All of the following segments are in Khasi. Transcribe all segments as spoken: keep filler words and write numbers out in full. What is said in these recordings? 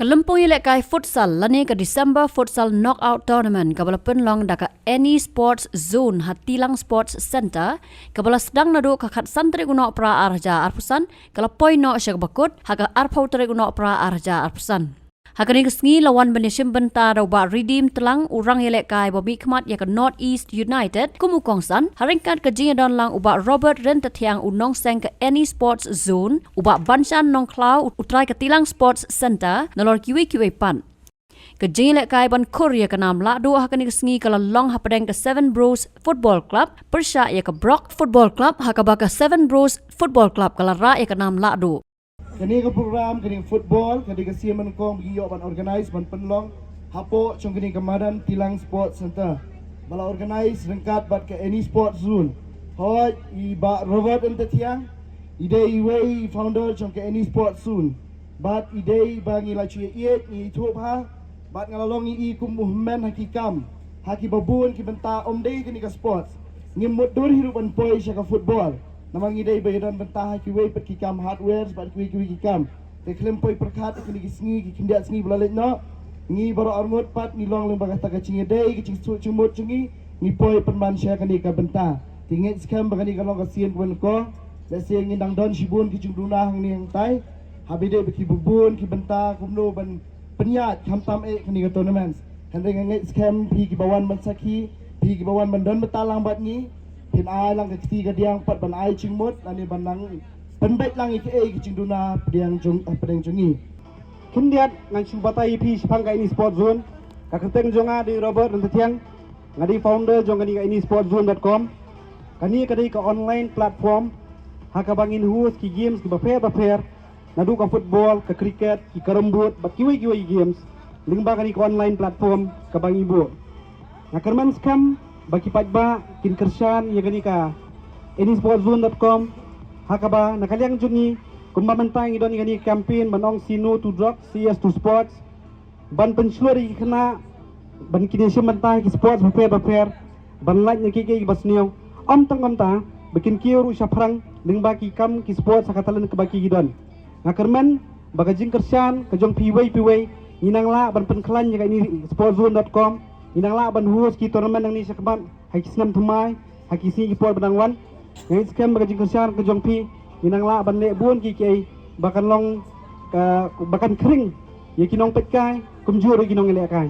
Ka lympung ïalehkai futsal lane ka December Futsal Knockout Tournament kaba la pynlong da ka Any Sports Zone ha Tilang Sports Centre, kaba la sdang naduh ka khatsan tarik u Nohprah ar hajar arphew san, ka la poi noh sha kaba kut ha ka arphew tarik u Nohprah ar hajar arphew san. Ha kane ka sngi la wan ban ïashim bynta da u Bah Redeem Tlang, u rang ïalehkai ba mihkhmat ïa ka North East United kum u kongsan, ha ryngkat ka jingïadon lang u Bah Robert Ryntathiang, u nongseng ka Any Sports Zone, u Bah Banshan Nongkhlaw, u trai ka Tilang Sports Centre, nalor kiwei kiwei pat. Ka jingïalehkai ban khur ïa ka nam lahduh ha kane ka sngi ka la long hapdeng ka Seven Bros Football Club pyrshah ïa ka Brock Football Club, ha kaba ka Seven Bros Football Club ka la rah ïa ka nam lahduh. Kane ka program, kane ka football, kane ka sien nyngkong ba ngi ïoh ban organise, ban pynlong hapoh jong kane ka madan Tilang Sports Centre, ba la organise ryngkat bad ka Any Sports Zone. Hooid, i Bah Robert Ryntathiang i dei iwei i founder jong ka Any Sports Zone, bad i dei ba ngi la ju ïeit, ngi ithuh bha, bad nga la long i kum u hynmen ha ki kam, ha kiba bun ki bynta, ym dei kane ka sports. Ngim mutdur hi ruh ban poi sha ka football, namar ngi dei ba ïadon bynta ha kiwei pat ki kam hardware bad kiwei kiwei ki kam. Te khlem poi pyrkhat ha kine ki sngi, ki khyndiat sngi ba la leit noh, ngi baroh arngut pat ngi long lyngba kata ka jingïadei, ka jingsuh jingmut jong ngi, ngi poi pynban sha kane ka bynta. Te ngeit skhem ba kane ka long ka sien kaba nyngkong. Lehse ngin dang don shibun ki jingduna hangne hangtai, haba ïadei bad kiba bun ki bynta kumno ban pynïaid khamtam eh kane ka tournament. Hynrei nga ngeit skhem phi kiba wan ban sakhi, phi kiba wan ban don bynta lang bad ngi, phin ai lang ka kti ka diang pat ban ai jingmut lane ban nang pynbeit lang ïa kiei ki jingduna pdiang jong, eh, pdiang jong ngi. Khyndiat ngan shu batai ïa phi shaphang ka Any Sports Zone. Ka kyrteng jong nga dei Robert Ryntathiang. Nga dei founder jong kane ka any sports zone dot com. Kane ka dei ka online platform ha kaba ngin host ki games kiba pher bapher, naduh ka football, ka cricket, ki carrom board bad kiwei kiwei games lyngba kane ka online platform kaba ngi buh. Nga kyrmen skhem ba ki paidbah kin kyrshan ïa kane ka any sports zone dot com ha kaba na ka liang jong ngi, kumba mynta ngi don ïa kane ka campaign ban ong Say No to Drugs, Say Yes to Sports, ban pynshlur ïa ki khynnah ban kin ïashim bynta ha ki sports bapher bapher, ban lait na kiei kiei kiba sniew. Ym tang kumta, ba kin kiew ruh shaphrang lyngba ki kam ki sports ha ka talent kaba ki don. Nga kyrmen ba ka jingkyrshan ka jong phi iwei pa iwei, ngi nang lah ban pynkhlaiñ ïa ka any sports zone dot com, ngi nang lah ban host ki tournament nangne shakhmat ha ki snem thymmai, ha ki sngi ki por ba dang wan. Nga ngeit skhem ba ka jingkyrshan ka jong phi, ngi nang lah ban leh bun kiei kiei ba kan long, ka, ba kan khring ïa ki nongpeitkai kumjuh ruh ki nongïalehkai.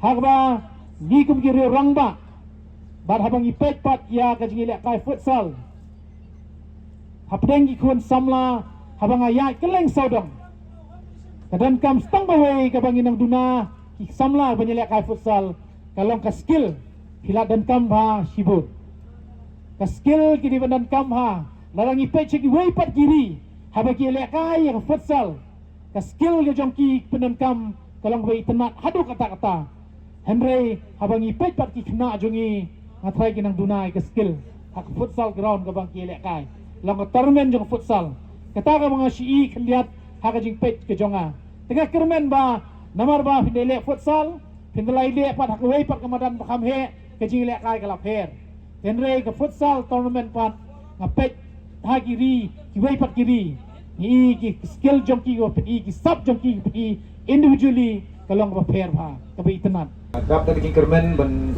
Ha kaba ngi kum ki riew rangbah, bad haba ngi peit pat ïa ka jingïalehkai futsal hapdeng ki khun samla, haba nga ïaid kylleng sawdong, ka donkam tang bawei kaba ngi nang duna ki samla ban ïalehkai futsal, ka long ka skill. Phi la donkam bha shibun. Ka skill ki dei ban donkam bha. Lada ngi peit sha kiwei pat ki ri, haba ki ïalehkai ïa ka futsal, ka skill ka jong ki pyndonkam ka long kaba itynnad haduh katta katta. Hynrei haba ngi peit pat ki khynnah jong ngi, nga tharai ki nang duna ïa ka skill ha ka futsal ground kaba ki ïalehkai. Long ka tournament jong ka futsal. Kata kaba nga shu i khyndiat ha ka jingpeit ka jong nga. Te nga kyrmen ba namar ba phin da leh futsal, phin da la leh pat ha kawei pat ka madan ba kham heh, ka jingïalehkai ka la pher. Hynrei ka futsal tournament pat, nga peit ha ki ri, kiwei pat ki ri, ngi i ki skill jong ki, ki pyni, ki sap jong ki, ki pyni individually, ka long kaba pher bha, kaba itynnad. Dap da ka jingkyrmen ban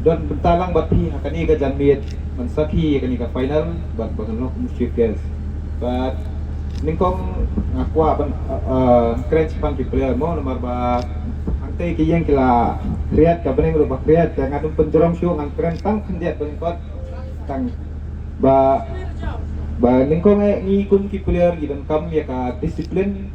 don bynta lang bad phi ha kane ka janmiet, ban sakhi ïa kane ka final, bad ban long kum chief guest. Bad nyngkong nga kwah ban, uh, uh, kren shaphang ki player mo, namar ba hangtei ki ïeng ki la khriat, ka bneng ruh ba khriat, te ngan ym pynjrong shuh, ngan kren tang khyndiat ba nyngkong. Tang ba, ba nyngkong eh ngi kum ki player ngi donkam ïa ka discipline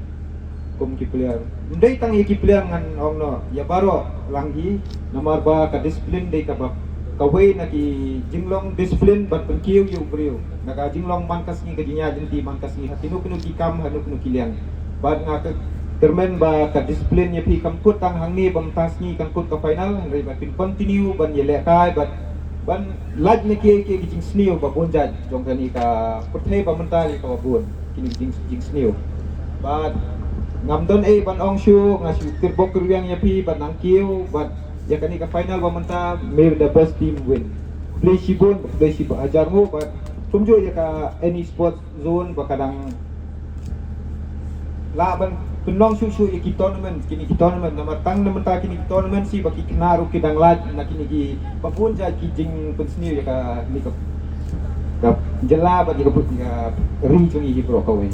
kum ki player. Ym dei tang ïa ki player ngan ong noh, ïa baroh lang hi, namar ba ka discipline dei kaba kawei na ki jinglong discipline ban pynkiew ïa u briew na ka jinglong man ka sngi, ka jingïaid lynti man ka sngi, ha kino kino ki kam, ha kino kino ki liang. Bad nga ka kyrmen ba ka discipline ïa phi kam kut tang hangne ba mynta sngi kan kut ka final, hynrei ba phin continue ban ïalehkai, bad ban lait na kiei kiei ki jingsniew ba bun jait jong kane ka pyrthei ba mynta, ïa kaba bun kine ki jing, jingsniew. Bad ngam don ei ban ong shuh, nga shu kyrpad kyrwiang ïa phi ban nang kiew bad ïa kane ka final ba mynta, may the best team win. Khublei shibun, khublei shibun hajar nguh, bad kumjuh ïa ka any sports zone ba ka dang lah ban Pynlong shuh shuh ïa ki tournament, kine ki tournament, namar tang na mynta kine ki tournament shi ba ki khynnah ruh ki dang lait na kine ki, ba bun jait ki jingpynsniew ïa ka, ïa ka, ka jylla bad ïa ka, ïa ka ri jong ngi hi baroh kawei.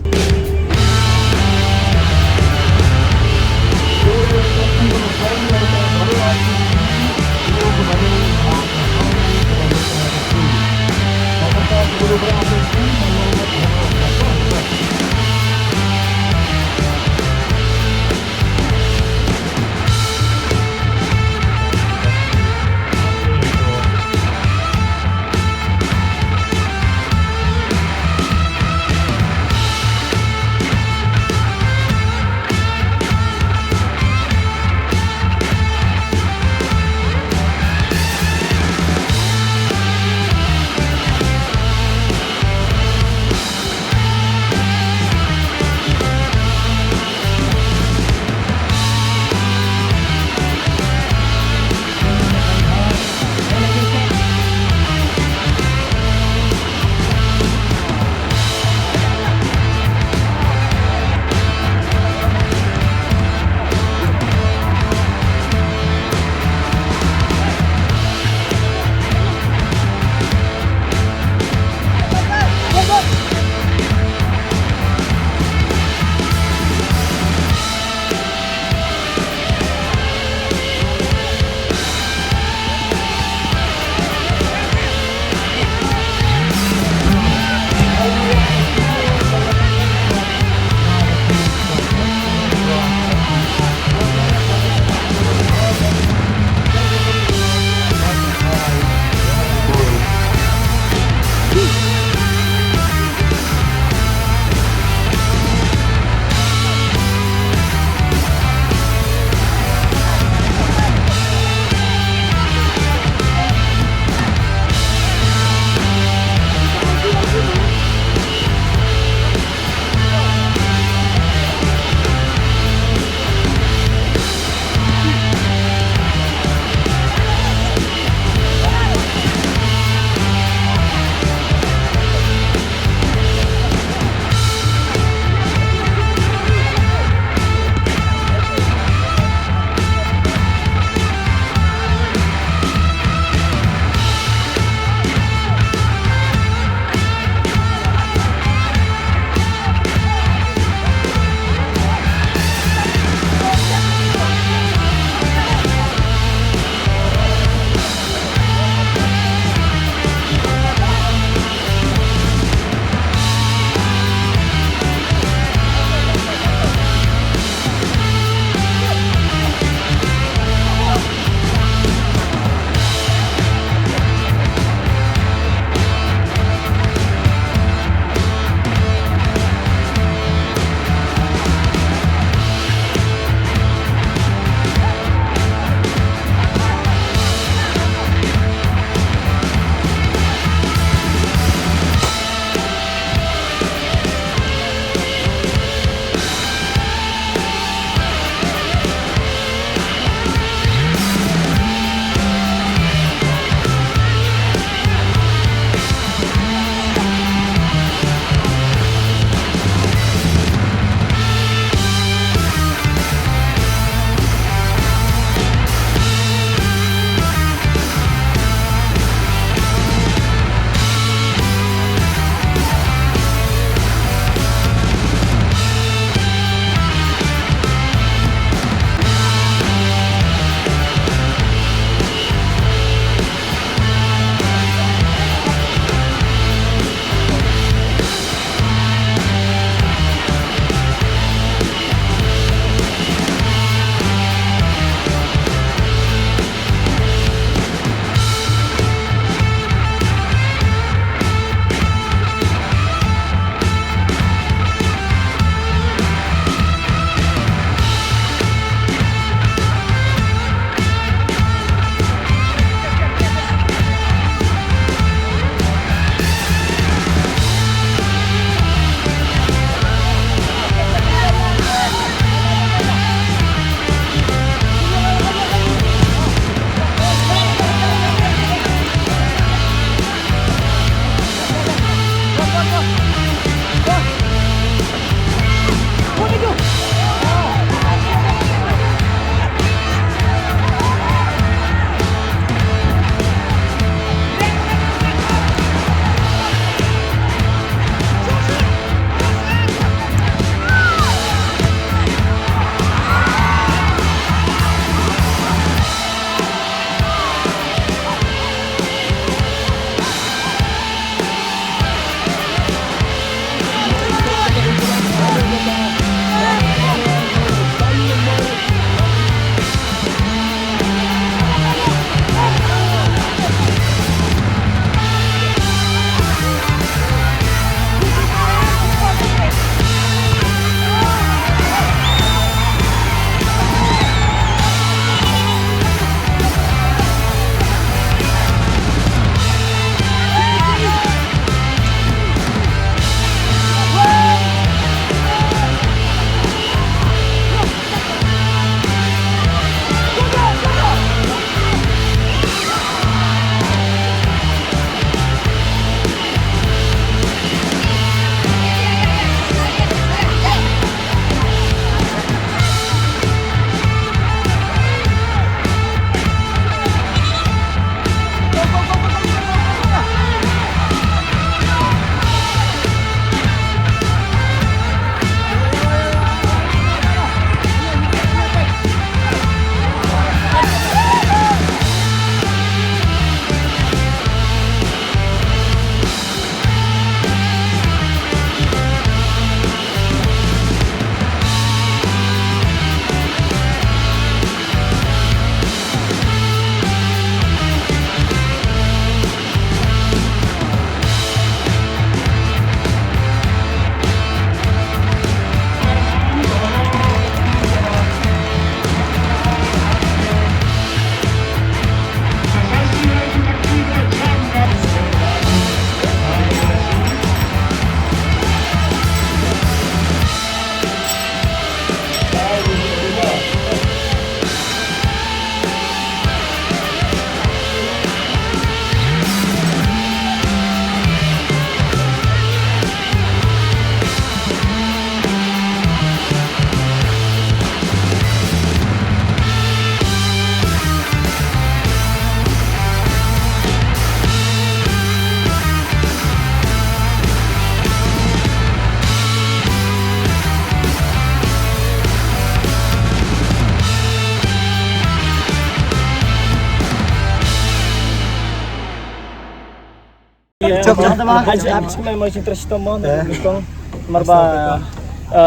Haji ap chimai mo chi trust mo na kong. Marba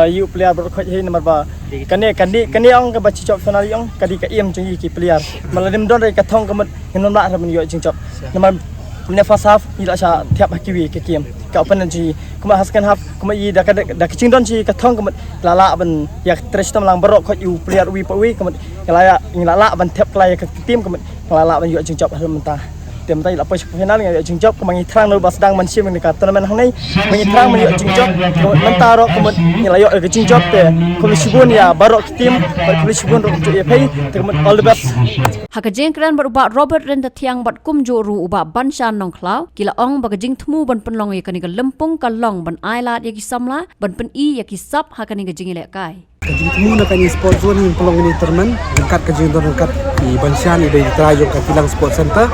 yu player bro khoj hi marba. Kane kane kane ong ka ba chi chok final ong kadi ka im jong yi ki player. Mala dim don re ka thong ka mut hin la ra man yo jing chok. Namar ne first half yi la sha thiap ha kiwi ka kim. Ka open ji kuma ha second half kuma yi da ka da ka ching don ji ka thong ka mut la la ban ya trust tam lang bro khoj yu player wi pa wi ka mut la ya la la ban thiap kla ya ka team ka mut la la ban yo jing chok ha mynta. Tem tai la poi sha final ngi ïoh jingjop ka ma ngi thrang no ba sdang man shim ngi ka tournament hangne. Ma ngi thrang ma ïoh jingjop ka mut mynta ro ka mut ngi la ïoh ka jingjop te. Khublei shibun ïa baroh ki team bad khublei shibun ro ka ïa pei te ka mut all the best. Ha ka jingkren bad u Bah Robert Ryntathiang bad kumjuh ruh u Bah Banshan Nongkhlaw ki la ong ba ka jingthmu ban pynlong ïa kane ka lympung ka long ban ai lad ïa ki samla ban pyni ïa ki sap ha kane ka jingïalehkai. Ka jingthmu na kane sport zone ngin pynlong kane tournament ryngkat ka jingdon ryngkat i Banshan i ba i trai jong ka Tilang Sports Centre.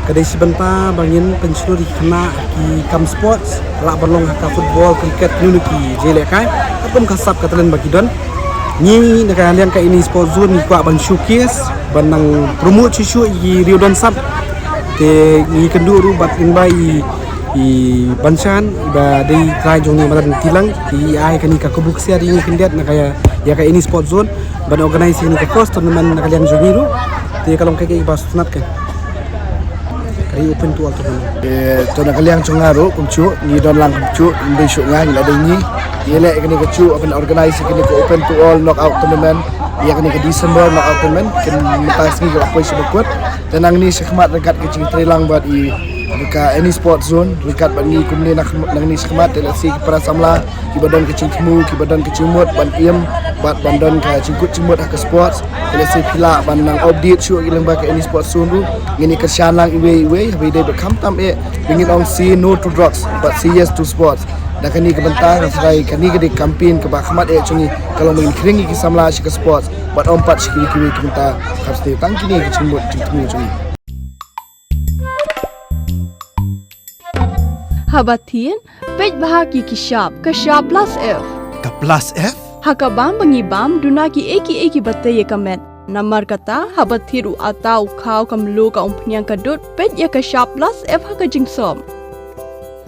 Ka dei shi bynta ba ngin pynshlur ïa ki khynnah ki kam sports, lah ban long ha ka football, cricket, kino kino ki jingïalehkai. Ka kum ka sap ka talent ba ki don. Ngi na ka liang kane sport zone ngi kwah ban showcase, ban nang promote shuh shuh ïa ki riew don sap. Te ngi kynduh ruh bad ngi ba i i Banshan i ba dei trai jong ne madan Tilang i ai kane ka kabu ksiar i khyndiat na ka ïa ka ini sport zone ban organize ini ka first tournament na ka liang jong i ruh. Te ka long ka ka i ba sunat ka. Ka ri open to all tournament. Eh, to na ka liang jong nga ruh kumjuh ngi don lang kumjuh ngi dei shuh nga ngi la dei ngi. Ïa le kane ka juh ban organize kane ka open to all knockout tournament. Ïa kane ka December knockout tournament kin mynta sngi ka poi sha bakut. Te nangne shakhmat ryngkat ka jingtrei lang bad i ka any sport zone ryngkat bad ngi kumne nangne shakhmat te lehse ki para samla kiba don ka jingthmu kiba don ka jingmut ban im bad ban don ka jingkut jingmut ha ka sports. Te lehse phi lah ban nang update shuh ïa ki lyngba ka any sport zone ruh ngin ïa kyrshan lang iwei iwei haba ïadei bad khamtam eh ba ngin ong say no to drugs but say yes to sports. Da kane ka bynta ka sdang kane ka dei campaign kaba khmat eh jong ngi ka long ba ngin khring ïa ki samla sha ka sports bad ym pat sha kiwei kiwei ki bynta. Khamtam tang kine ka jingmut jingthmu jong ngi. Haba thied, peit bha ki ki shap, ka shap plus F. Ka plus F? Ha ka bam ba ngi bam, duna ki ei ki ei ki ba tei ïa ka met. Namar kata, haba thied u ata u khaw ka mluh ka umphniang ka dud, peit ïa ka shap plus F ha ka jingsop.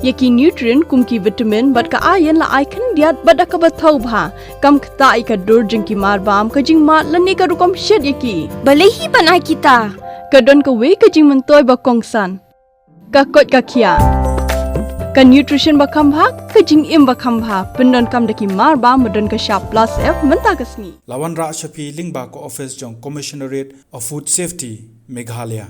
Ïa ki nutrient kum ki vitamin bad ka iron la ai khyndiat bad da kaba thaw bha. Kam ktah ïa ka dur jong ki mar bam ka jingmad lane ka rukom shet ïa ki. Balei hi ban ai kita? Ka don kawei ka jingmyntoi ba kongsan. Ka koit ka khiah. Ka nutrition ba kham bha, ka jingim ba kham bha, pyndonkam da ki mar bam ba don ka shap plus F mynta ka sngi. La wanrah sha phi lyngba ka office jong Commissionerate of Food Safety, Meghalaya.